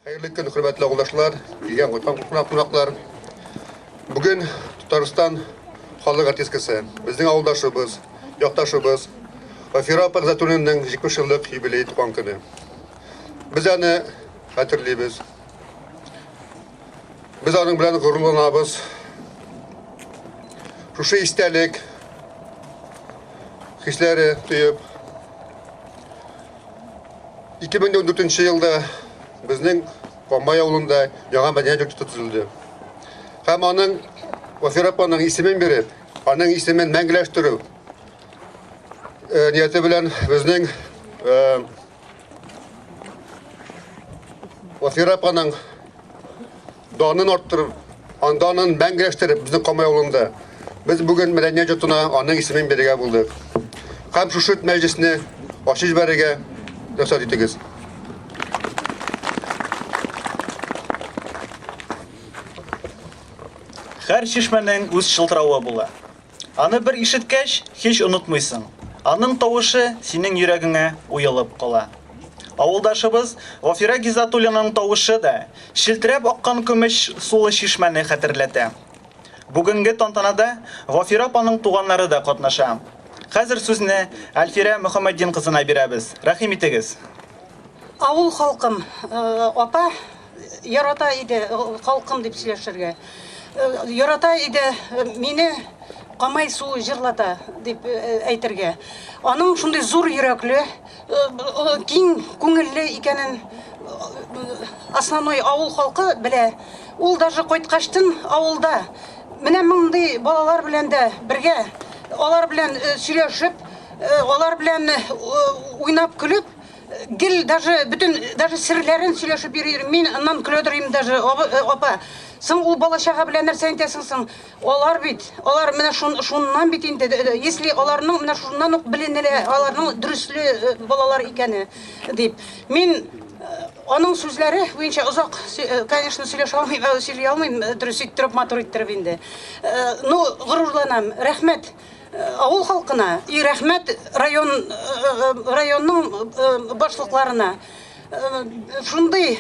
Хәерле көн, хөрмәтле авылдашлар, килгән кайткан кунак кунаклар. Бүген Татарстан халык артисткасы, безнең авылдашыбыз, якташыбыз Вафира апа Гыйззәтуллинаның 70 еллык юбилей туган көне. Без аны хәтерлибез. Без аның белән горурланабыз. Шушы истәлек хисләре тоеп, 2014 елда безнең Камай авылында яңа мәдәният йорты төзелде. Һәм аның Вафира апаның исемен биреп, аның исемен мәңгеләштерү э, нияте белән безнең э, Вафира апаның данын арттырып, данын мәңгеләштереп безнең Камай авылында без бүген мәдәният йортына аның исемен бирергә булдык. Һәм шушы мәҗлесне ачып җибәрергә рөхсәт итегез. Һәр чишмәнең үз чылтыравы була. Аны бер ишеткәч, һич онытмыйсың. Аның тавышы синең йөрәгеңә уелып кала. Авылдашыбыз Вафирә Гиззатуллинаның тавышы да челтерәп аккан көмеш сулы чишмәне хәтерләтә. Бүгенге тантанада Вафирә апаның туганнары да катнаша. Хәзер сүзне Әлфирә Мөхәммәтдин кызына бирәбез. Рәхим итегез. Авыл халкым, апа ярата иде халкым дип сөйләшергә. Ярата иде мине Камай суы җырлата дип әйтергә. Аның шундый зур йөрәкле, киң күңелле икәнен основной авыл халкы белә. Ул даже кайткачтын авылда менә мондый балалар белән дә бергә, алар белән сөйләшеп, алар белән уйнап көлеп, Гел даже бөтен даже серләрен сөйләшеп йөри. Мин аннан көләдер идем даже, э, апа. Соң ул бала чага белән нәрсә әйтәсең соң? Алар бит, алар менә шун, шуннан бит инде, э, э, если аларның менә шуннан ук беленелә, аларның дөресле э, балалар икәне дип. Мин аның сүзләре буенча озак, конечно, сөйләшә алмыйм, сөйли алмыйм, дөрес иттереп, матур иттереп инде. Ну, горурланам. Рәхмәт. Авыл халкына и рәхмәт район районның башлыкларына. Шундый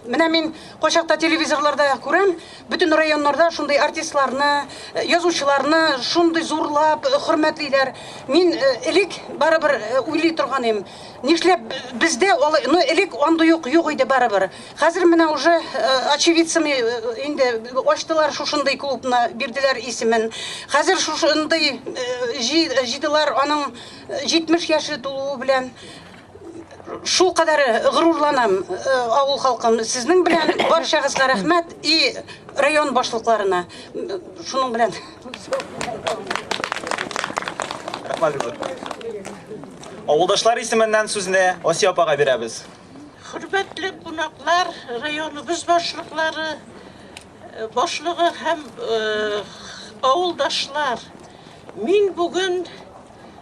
менә мин кайчакта телевизорларда күрәм, бөтен районнарда шундый артистларны, язучыларны шундый зурлап хөрмәтлиләр. Мин элек барыбер уйлый торган идем. Нишләп бездә алай, ну элек андый юк, юк иде барыбер. Хәзер менә уже э, очевидцами э, инде ачтылар шушындый клубны, бирделәр исемен. Хәзер шушындый э, җыйдылар аның 70 яше тулуы белән. Шул кадәр горурланам, авыл халкым. Сезнең белән барчагызга рәхмәт и район башлыкларына. Шуның белән. Рәхмәт. Авылдашлар исеменнән сүзне Асия апага бирәбез. Хөрмәтле кунаклар, районыбыз башлыклары, э, башлыгы һәм э, авылдашлар. Мин бүген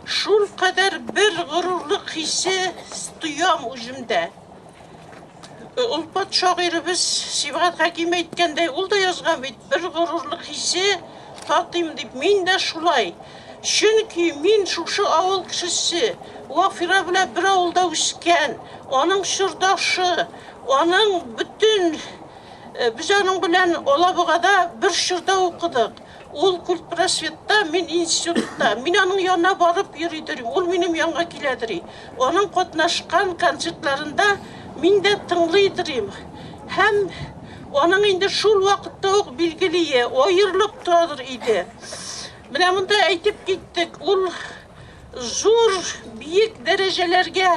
шул кадәр бер горурлык хисе тоям үземдә. Э, олпат шагыйребез Сибгат Хәким әйткәндәй, ул да язган бит, бер горурлык хисе татыйм дип. Мин дә шулай. Чөнки мин шушы авыл кешесе, Вафира белән бер авылда үскән, аның чордашы, аның бөтен э, без аның белән Алабугада бер чорда укыдык. Ул культпросветта, мин институтта. Мин аның янына барып йөридер, ул минем янга киләдер. Аның катнашкан концертларында мин дә тыңлыйдыр. Һәм аның инде шул вакытта ук билгелие, аерылып торадыр иде. Менә монда әйтеп киттек, ул зур биек дәрәҗәләргә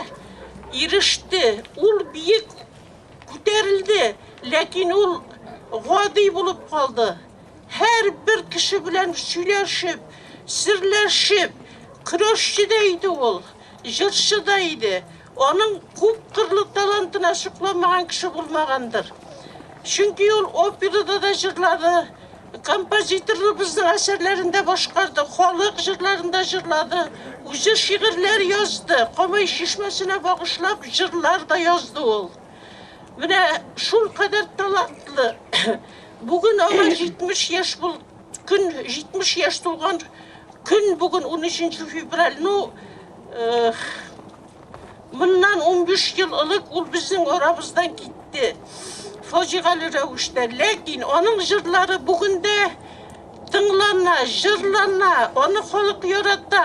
иреште. Ул биек күтәрелде, ләкин ул гади булып калды. Һәрбер кеше белән сөйләшеп, серләшеп, көрәшче дә иде ул, җырчы да иде. Аның күпкырлы талантына сокланмаган кеше булмагандыр. Чөнки ул операда да җырлады, композиторыбызның әсәрләрен дә башкарды, халык җырларын да җырлады, үзе шигырьләр язды, Камай чишмәсенә багышлап җырлар да язды ул. Менә шул кадәр талантлы. Бүген аңа 70 яшь бул, көн 70 яшь тулган көн бүген 13 февраль. Ну, э, моннан 15 ел элек ул безнең арабыздан китте. Фаҗигале рәвештә. Ләкин аның җырлары бүген дә тыңлана, җырлана, аны халык ярата.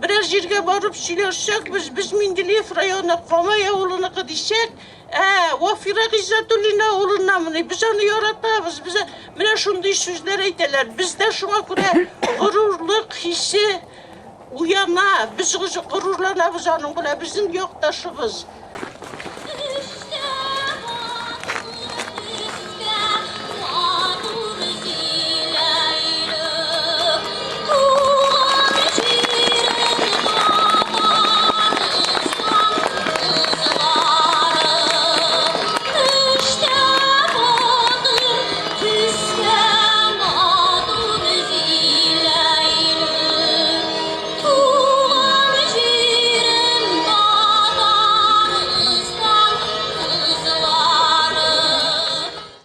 Берәр җиргә барып сөйләшсәк, без, без Менделеев районы Камай авылыныкы дисәк, ә, Вафира Гыйззәтуллина авылыннанмыни, без аны яратабыз, без менә шундый сүзләр әйтәләр. Бездә шуңа күрә горурлык хисе уяна, без горурланабыз аның белән, безнең якташыбыз.